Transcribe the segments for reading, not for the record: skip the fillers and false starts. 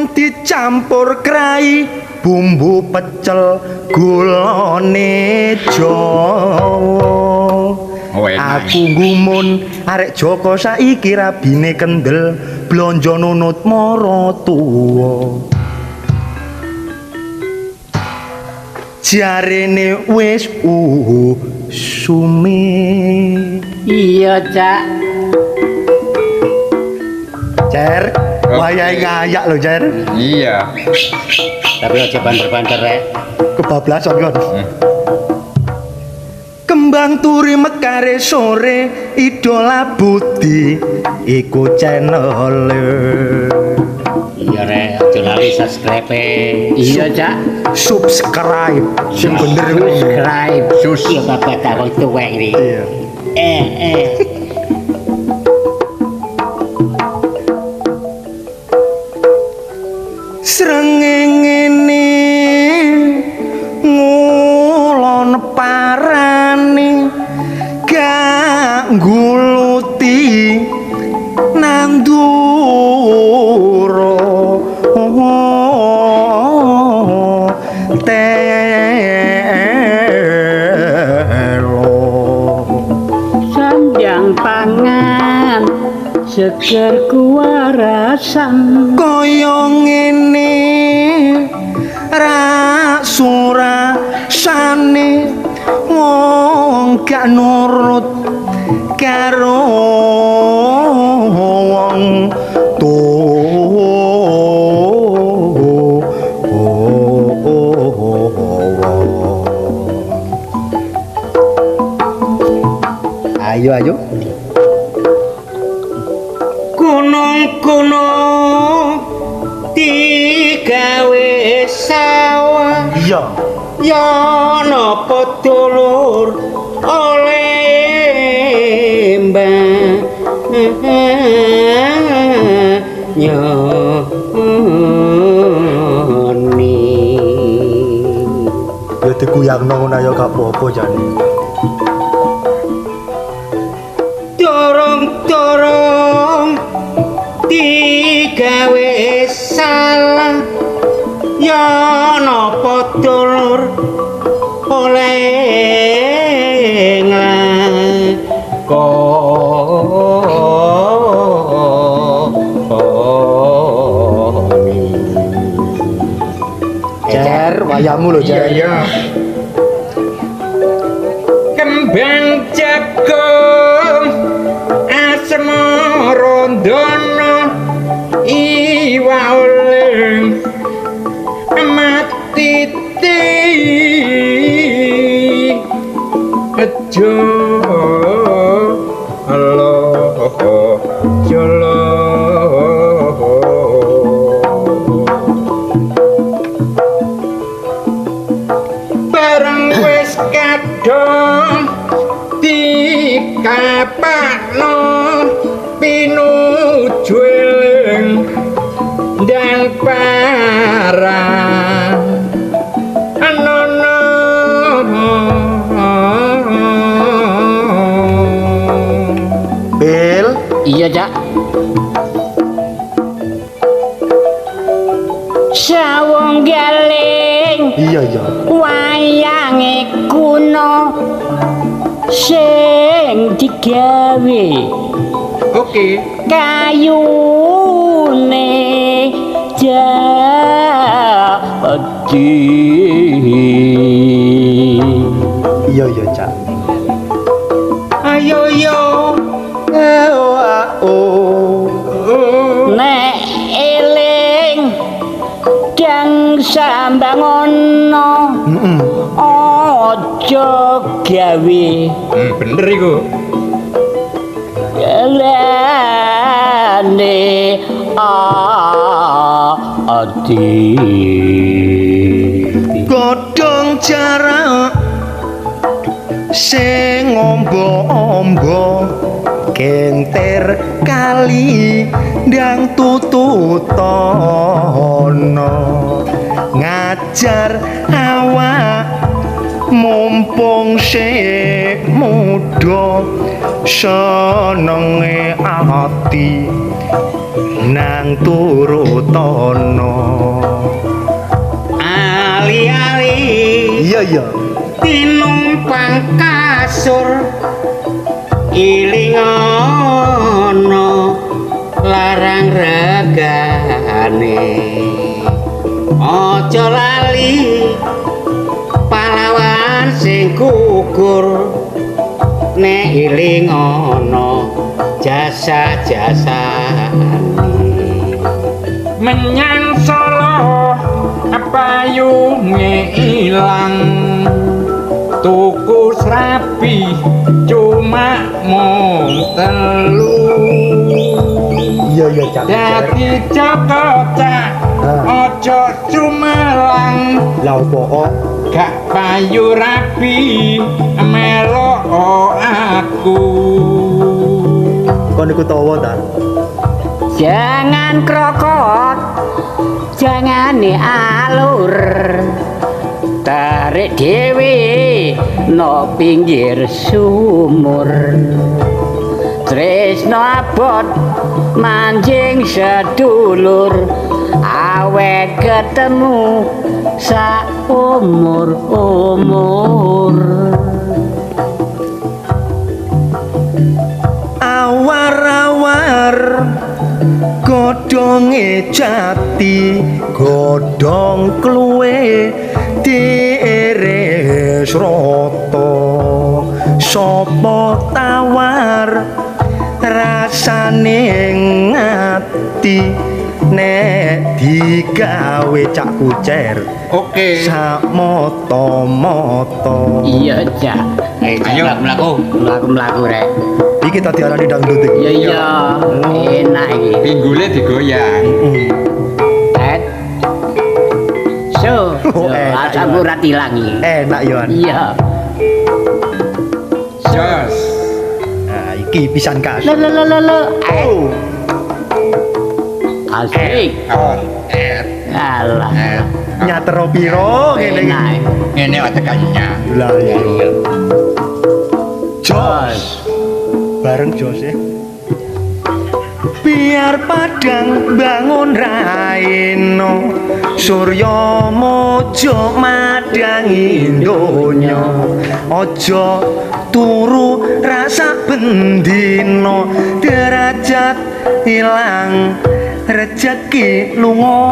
Timun dicampur krai bumbu pecel gulane Jawa. Oh, enak. Aku gumun arek Joko saiki rabine kendel blonjo nunut mara tuwa. Jarene wis usume. Iya, Cak. Cer, wayahe ngayak lho, Cer. Iya. Tapi aja banter-banter rek. Kebablasan kon. Kembang turi mekare sore Idola Budi iku channel. Iya rek, aja lali subscribe. Iya, Cak. Subscribe sing bener iku. Subscribe. Sus. Iya, bapak tak wong tuwek iki. Iya. Eh. Srengenge ngulon parane gak nguluti nandura telo. Sandang pangan seger kuwarasan. Kaya ngene ra surasane wong gak nurut karo wong tuwa. Ayo ayo. Gunung-gunung digawe sawah. Iya. Ya napa dulur oleh mbah nyoni. Ya diguyangno ngono ya gak apa-apa jane. Dorong-dorong digawe salah. Ya napa dulur oleh nglakoni. Cer, wayangmu lho, Iya, Cer. iya. Kembang jagung asmarandono iwak oleng mati ti aja alo jolo. Bareng wis kadung dikapakno pinuju eling ndang parang anono. Bil, Iya, Cak. Sawung galing iya iya. Wayange kuno sing digawe Oke. Kayune jati. Iya iya, Cak. Ayo yo. Eh oh ah, oh. Nek eling dang sambangono Heeh. aja gawe Bener iku. Lane ati. Godhong jarak sing ombo-ombo kenter kali ndang tututono ngajar awak mumpung sik muda senenge ati Nang turutono. Ali-ali Iya iya. tinumpang kasur iling ana larang regane. Aja lali pahlawan sing gugur nek iling ana jasa-jasane. Menyang Solo payunge ilang, tuku serabi cuma mung telu. Iya iya Cak. Dadi Joko Cak aja sumelang, Lah opo kok? Gak payu rabi melok aku. Kon iku tawa ta? Jangan krokot, jangan alur, tarik dhewe no pinggir sumur. Tresno abot manjing sedulur, awet ketemu saumur umur. Awar-awar godhonge jati, godhong kluwe diiris rata. Sapa tawar rasane ngati nek digawe Cak Kucer Oke. sak mata-mata. Iya, Cak. Ayo mlaku. Mlaku-mlaku rek. Iki tadi diarani dangdut iki. Iya iya, enak iki. Pinggule digoyang. Et. So, Oh, enak, aku ora ilang iki. Enak yo. An. Iya. Jos. Nah, iki pisan kas. Lo lo lo lo lo. Eh, Oh. asik. Oh, et, Alah. et. Nyatero piro ngene iki. Enak. Ngene wae tekannya. Lah iya. Jos. Bareng jos ya. Biar padang bangun raino, surya mojo madangi donya. Aja turu rasa bendino, derajat ilang rejeki lunga.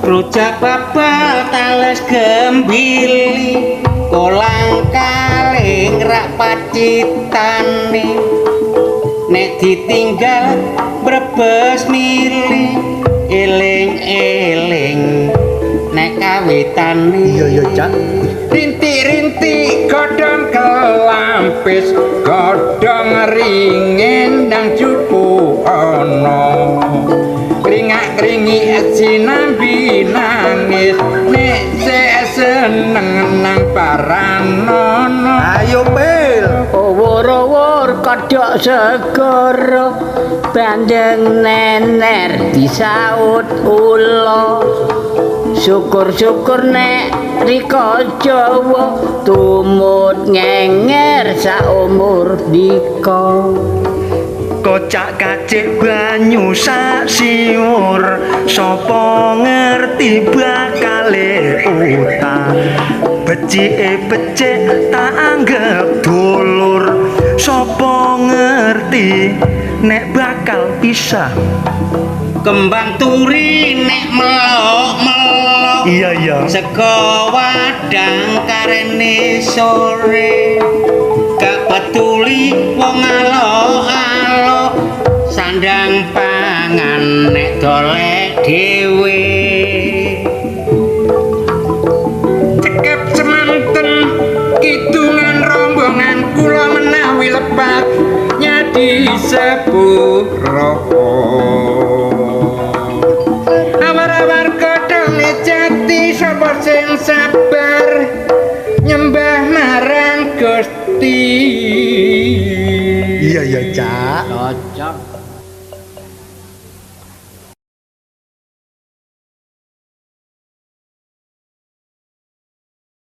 Rujak babal tales gembili, kolang kaling rak pacitane. Nek ditinggal brebes mili, eling-eling nek kawitane. Iya iya Cak. Rintik-rintik godhong kelampis, godhong ringin nang jupu ana. Ringak-ringik sinambi nangis, nek sek seneng nang paranono. Ayo Pil. Owor-owor kodhok segara, bandeng nener disaut ula. Syukur-syukur nek rika Jawa tumut ngenger saumur dika. Kocak kacik banyu sak siwur, sapa ngerti bakale utang. Becike becik tak anggep dulur, sapa ngerti nek bakal pisah. Kembang turi nek melok-melok, Iya iya. sego wadang karene sore. Gak peduli wong alok-alok, sandang pangan nek dolek dhewe. Cekap semanten kidungan rombongan kula menawi lepat nyadi sepuro.